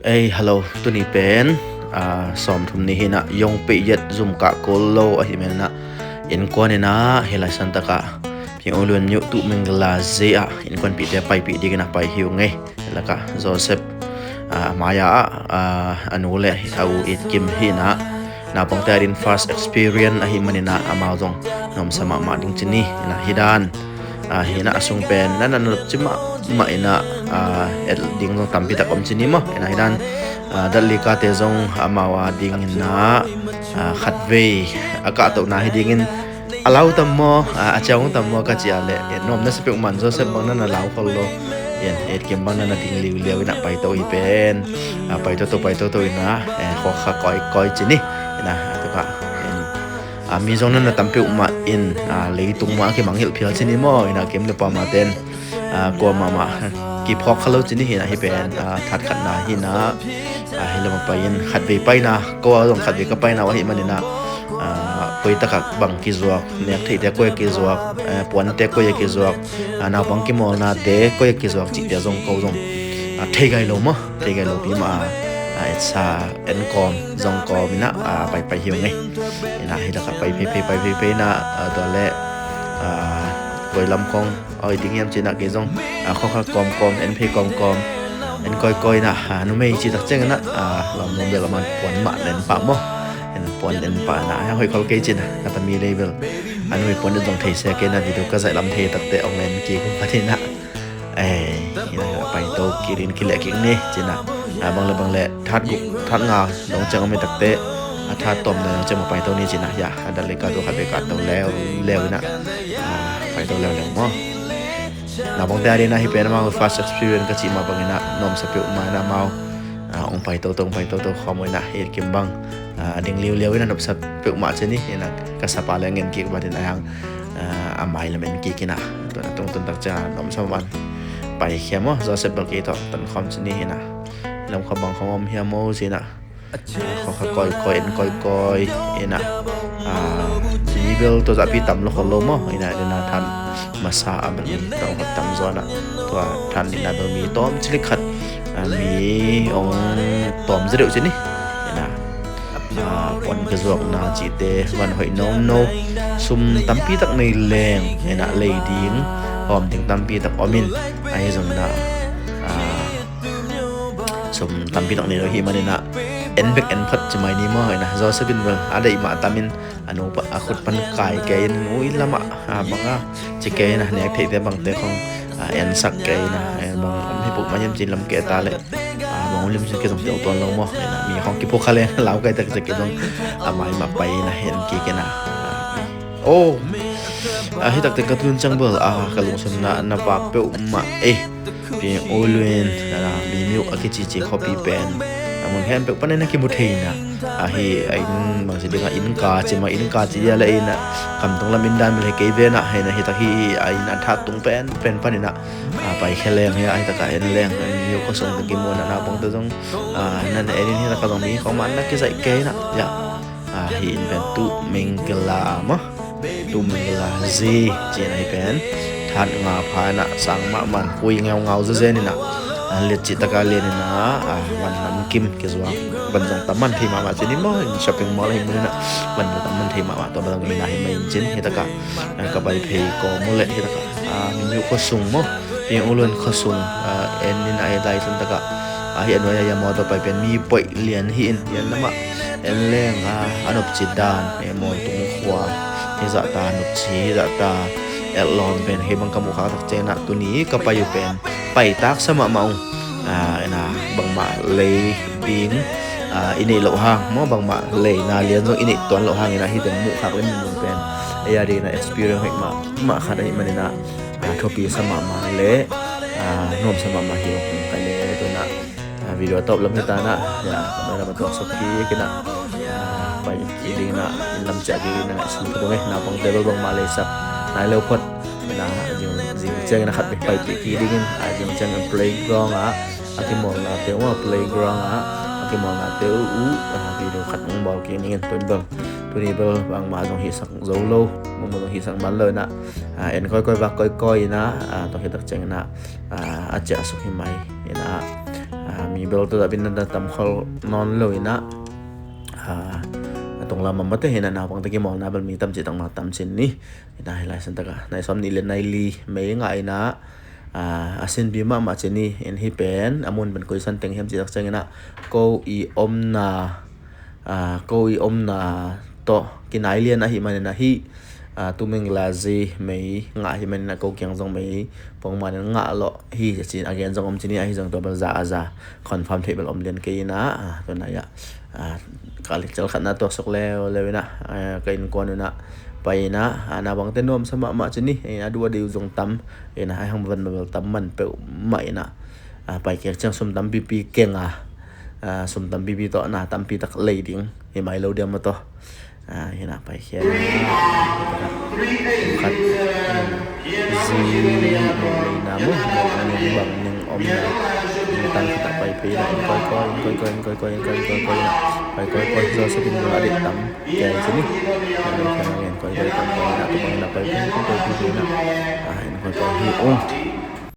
ເອີຍ ຮາໂລ ໂຕນີ້ເປັນ ອາ ສອງທຸ່ມນີ້ຫັ້ນນະ ຢອງເປເຢັດ ຊຸມກະໂກໂລ ອາ ເຫັນແມ່ນນະ ເອັນກວນນີ້ນະ ເຮັດຫຼາຍສັນຕະກະ ພຽງໂອລວນຍຸຕຸເມັງກະລາເຊອະ ເຫັນກວນປີແຕ່ໄປປີດີກະນະ ໄປຫິວໄງ ລະກະໂຈເຊັບ ອາ ມາຢາ ອາ ອານູແລ ອາອູ ເອດກິມຫັ້ນນະ ນາປອງແຕດິນ first experience ອາ ເຫັນມານີ້ນະ ອາມາວຈອງ ນອມສະມາມາດິງຈິນນີ້ນະ ຮີດານ ອາ ເຮນະ ອາ ຊຸງແປນ ນັ້ນນະ ນະ ຈິມະ ມະ ເອນະ ອາ ເອດດິງ ຕຳປີຕະກອມ ຈິນນີ້ມໍ ເອນະ ຮີດານ ອາ ດັດລີກາເຕ ຈົງ ອາ ມາວາ ດິງ ນະ ອາ ຄັດເວ ອາກາໂຕນາ ເຮດິງ ອາ ລາວຕຳມໍ ອາ ອາຈາວຕຳມໍ ກະຈິອາແລ ເອ ນອມ ນະ ສະເປກມັນ ໂຈເຊັບ ບັງ ນັ້ນນະ ລາວ ໂຄໂລ ເອ ເອດເກມ ບັງ ນັ້ນນະ ດິງ ລິວ ລຽວ ນະ ໄປໂຕອີເປນ ອາ ໄປໂຕໂຕ ໄປໂຕໂຕ ນະ ເອ ຂໍຂະ ກອຍ ກອຍ ຈິນນີ້ ນະ ອາ ໂຕກະ ເອ ອາ ມີຈົງນັ້ນນະ ຕຳປິວມາ ເອັນ ອາ ເລີຕຸງມາ ເຄມັງເຮລ ເພລ ຊິນິມໍ ນະ ເກມເລປາມາເຕັນ ອາ ກົວມາມາ ກີພອກຄາໂລ ຊິນິ ນະ ເຮເປນ ອາ ທັດຂັນນາ ຫີນາ ອາ ເຮລມາໄປ ຄັດເວໄປນາ ກໍວ່າຕ້ອງຄັດເວກະໄປນາ ວ່າເຮມານີ້ນະ ອາ ກົວຕະກະບັງກີຈວກ ແນກເທແຕກົວຍາກີຈວກ ອາ ປວນແຕກົວຍາກີຈວກ ອາ ນາວບັງກີມໍນາເຕກົວຍາກີຈວກ ຈິເຕຈົງເກົາຈົງ ອາ ເທໄກໂລມໍ ເທໄກໂລປີມາ ອາ ເອສາ ເອັນກອມ ຈົງກອມ ນະ ອາ ໄປ ໄປຫິວໄງ ນະ ເຮລະກະໄປເພ ໄປເພ ເພ ນະ ອາ ຕົວແລ ອາ ໂດຍລຳຄອງ ເອົາອີກດິງຍາມຈິນນະເກຊົງ ອາ ຂໍຄະກອມກອມ ເອັນເພກອມກອມ ເອັນກອຍກອຍ ນະ ອາ ນຸເມຈິຕັກເຈັງ ນະ ອາ ລຳນວມເບລະມັນປອນມະແລນປາມໍ ເຫັນປອນເອັນປານະ ຫາຍເຂົາເກຈິນນະ ນະຕະມີເລເບລ ອາ ນຸເມປອນເອັນຕ້ອງເທແຊເກນະ ວິດີໂອກະໃສ່ລຳເທຕັກແຕ່ອອກແລນກີກຸມປາເທນະ ເອີຍ ໄປໂຕກິລິນກິແລກິງນີ້ຈິນນະ ອາ ບັງລະບັງແລ ທາດກຸກ ທາດງາ ດອງເຈັງເອົາເມຕັກເຕ ອາ ທາດຕອມເນີເຈັງມາໄປໂຕນີ້ຈິນນະ ຢາ ອາ ດັນເລກາໂຕ ຄາເບກາໂຕ ແລ້ວ ແລ້ວນະ ອາ ໄປໂຕແລ້ວແລ້ວມໍ ນາບັງແຕອາດີນະ ເຮເປນມາ first experience ກະຊິມາບັງນະ ນອມສະປິວມານະມາວ ອາ ອົງໄປໂຕໂຕ ໄປໂຕໂຕ ຄອມໄວ້ນະ ເຮັດເກມບັງ ອາ ດິງລິວລຽວນະ ນອມສະປິວມາເຊນີ້ນະ ກະສະປາແລເງິນກິກບາດນະ ອາ ອາມາຍລະແມ່ນກິກນະ ຕົວນະ ຕົງຕົນຕັກຈາ ນອມສະມານ ໄປແຄມໍ ໂຈເຊັບ ບັກເກໂຕ ຕັນຄອມເຊນີ້ນະ ລຳຄອມບັງຄອມເຮຍໂມເຊນະ ຂໍຄະກອຍກອຍ ເອັນກອຍກອຍ ເອນະ ອາ ມີເບລໂຕຈະປີຕຳລະຄົນໂລມໍ ເອນະ ເດນາທັນ ມາຊາ ອາ ເບລມີຕຳ ຕຳຈອນະ ຕົວທັນ ເອນະ ເບລມີຕອມ ຊິລິຄັດ ອາ ມີອົງຕອມຈະເດວຊິນີ້ ເອນະ ອາ ປອນກະຈວກນາຈິເຕ ວັນຫອຍນອມໂນ ຊຸມຕຳປີຕັກໃນແລງ ເອນະ ເລດີງ ຫອມດິງຕຳປີຕັກອອມິນ ອາ ເຮຊົງນາ ອາ ສົມຕຳປີຕອກນີ້ໂດຍທີ່ມານີ້ນະ ເອັນເບັກເອັນພັດຈະໄມນີ້ມອຍນະ ໂຈເຊັບ ບິນເວີ ອາໄດມາຕາມິນ ອານຸປະ ອາຄຸດປັນກາຍແກຍ ນຸຍລະມະ ອາ ບັງອາ ຈະແກຍນະ ແນກເທແຕ່ບັງແຕ່ຂອງ ອາ ແອນສັກແກຍນະ ອາ ບັງເອ ປຸກມາຍາມຈີນລຳແກຕາແລະ ອາ ບັງລິມຊິເກຕົງເຕີວຕອນລາວມອຍນະ ມີຂອງກິໂພຄາແລນ ລາວໄກແຕ່ຈະເກຕົງ ອາ ມາຍມາໄປນະ ເຫັນກີເກນະ ໂອ ອາ ເຮັດຕັກແຕ່ກະຕຸນຈັງເບີ ອາ ກະລຸງຊົນນະ ນະປາກເປີມາເອ ປີໂອເລນ ອາ ມີມິວ ອາກິຈິຈິ ຄໍປີແປນ ອາ ມຸນແຮນເປີປະເນນະ ກິບຸເທນະ ອາ ເຮ ອາ ອິນ ບາງຊິເດງ ອາ ອິນກາ ຈິມາ ອິນກາ ຈິເດຍ ລະເອນະ ຄຳຕົງລະມິນດານ ເມເລເກເວນະ ເຮນະ ເຮຕະຮີ ອາ ອິນ ອາ ທາຕຸງແປນ ແປນປານິນະ ອາ ໄປແຄແລງ ເຮ ອາ ອິຕະກາ ເອັນແລງ ອາ ມິວ ໂຄຊຸງ ຕະກິໂມນະ ນາປອງເຕຈົງ ອາ ນັ້ນ ເອລິນ ເຮຕະກາ ຕ້ອງມີ ຂອງມັນນະ ກິໃສ່ແກນະ ຢາ ອາ ຫີນແປນຕຸເມັງກະລາມະ ຕຸເມັງກະລາເຈ ເຈນາຍແປນ ທາດງາພານະ ສັງມະມັນ ຄຸຍເງົາເງົາເຈເຈນີ້ນະ ອາ ເລຈິດຕະກາເລນີ້ນະ ອາ ວັນນຳກິມ ເກສວາ ບັນຈັງຕະມັນເທມາມາເຈນີ້ມອ ຊັອບປິງມໍລໃຫ້ມື້ນະ ວັນຕະມັນເທມາມາ ຕອນບັນຈັງມີນາເຮມາອິນຈິນ ເຮຕະກະ ອາ ກະໄບເພໂກໂມເລ ເຮຕະກະ ອາ ມີມິວໂຄຊຸງມອ ເພໂອເລີນໂຄຊຸງ ອາ ເອັນນິນາເອໄດສັນຕະກະ ອາ ເຮອານວາຍາຍາມໍຕໍ່ໄປເປັນມີປ່ອຍລຽນຫີນ ລຽນລະມະ ເອັນແລງ ອາ ອານົບຈິດດານ ເອໂມຕຸງຂວາ ເຮສະຕາ ນຸບຊີ ເຮສະຕາ ແອດລອນ ເປັນເຮບັງກະໝູຄາຕັກເຈນະ ຕຸນີກະໄປຢູ່ເປັນ ໄປຕາກສະມະເມົາ ອາ ນາ ບັງມະເລ ບິງ ອາ ອິນິໂລຮາງ ມໍ ບັງມະເລ ນາລຽນ ຊົງອິນິຕອນໂລຮາງ ນາ ຮີເປັນໝູຄາເປັນໝູເປັນ ເອຍາດີນາ ເອັກສະປີຣຽນ ເຮັກມະ ມະຄາດະຫິມະນິນາ ອາ ໂທປີສະມະມາເລ ອາ ໂນມສະມະມາຫິວ ກະເລ ໂຕນາ ອາ ວິດີໂອຕອບລັບເມດຕານະ ຢາ ເວລາມາຕົວະສົກກີກິນນະ ອາ ໄປກິນດີນະ ກິນລຳຈາກດີນະ ຊຸມໂຕເວນາ ບັງເດເບິລ ບັງມາເລຊັກ ນາຍເລວພອດ ນາ ຈິງ ຈິງແຈ້ງນະຄັບ ໄປ ໄປກິນດີນະ ອາ ຈິງແຈ້ງເພລກຣາວນ໌ ອາ ອາກິມໍນາເຕວ ເພລກຣາວນ໌ ອາ ອາກິມໍນາເຕວ ອາ ວິດີໂອຄັດມອງບອລກິນດີນະ ເປັນເບິ່ງ ໂຕນີ້ເບິ່ງ ບັງມາ ຈົ່ງຮີສັກໂຈໂລ ບັງມາ ຈົ່ງຮີສັກມັນເລີນະ ອາ ເອັນກອຍກອຍ ວັກກອຍກອຍນະ ອາ ຕ້ອງເຮັດຕັກແຈ້ງນະ ອາ ອາຈາສຸກຫິໄມ ເຫັນນະ ອາ Mi bel tu tapi nanda tam khol non lo ina. Ah, atong lama mate hina na pang taki mol na bel mi tam ci tang ma tam cin ni. Ina hilai san taka. Nai som ni le nai li mei nga ina. Ah, asin bi ma ma cin ni en hi pen. Amun ben koi san teng hem ci tak ceng ina. Ko i om na. Ah, ko i om na to. Kinai lian ahi manin ahi. Ah, tu meng la zi mei nga hi manin a ko kiang zong mei. Pong manin nga lo hi cin again zong om cin ni ahi zong to bel za a za. Confirm thei bel om lian kei na, ah, tu na ya. Ah, ka lik chal khat na to sok leu leu na, ah, ka in kon na, pai na, ah, na bang te nom sama ma cin ni, eh, a dua de u zong tam, eh, na, ai hang ban bel tam man pe ma ina. Ah, pai kek chang sum tam pi pi keng a. Ah, sum tam pi pi to na tam pi tak lei ding, eh, mai lo dia ma to. Ah, hina pai khian. Khat. Zi ni na mu, ni bang ning om na. Ni tan kita pai pi na, in koi koi, in koi koi, in koi koi, in koi koi, in koi koi na. Pai koi koi, zo sa bin na adik tam. Koi sini. Ni koi koi, koi koi, koi koi na, tu bang na pai pi, koi koi pi na. Ah, in koi koi hi. Oh.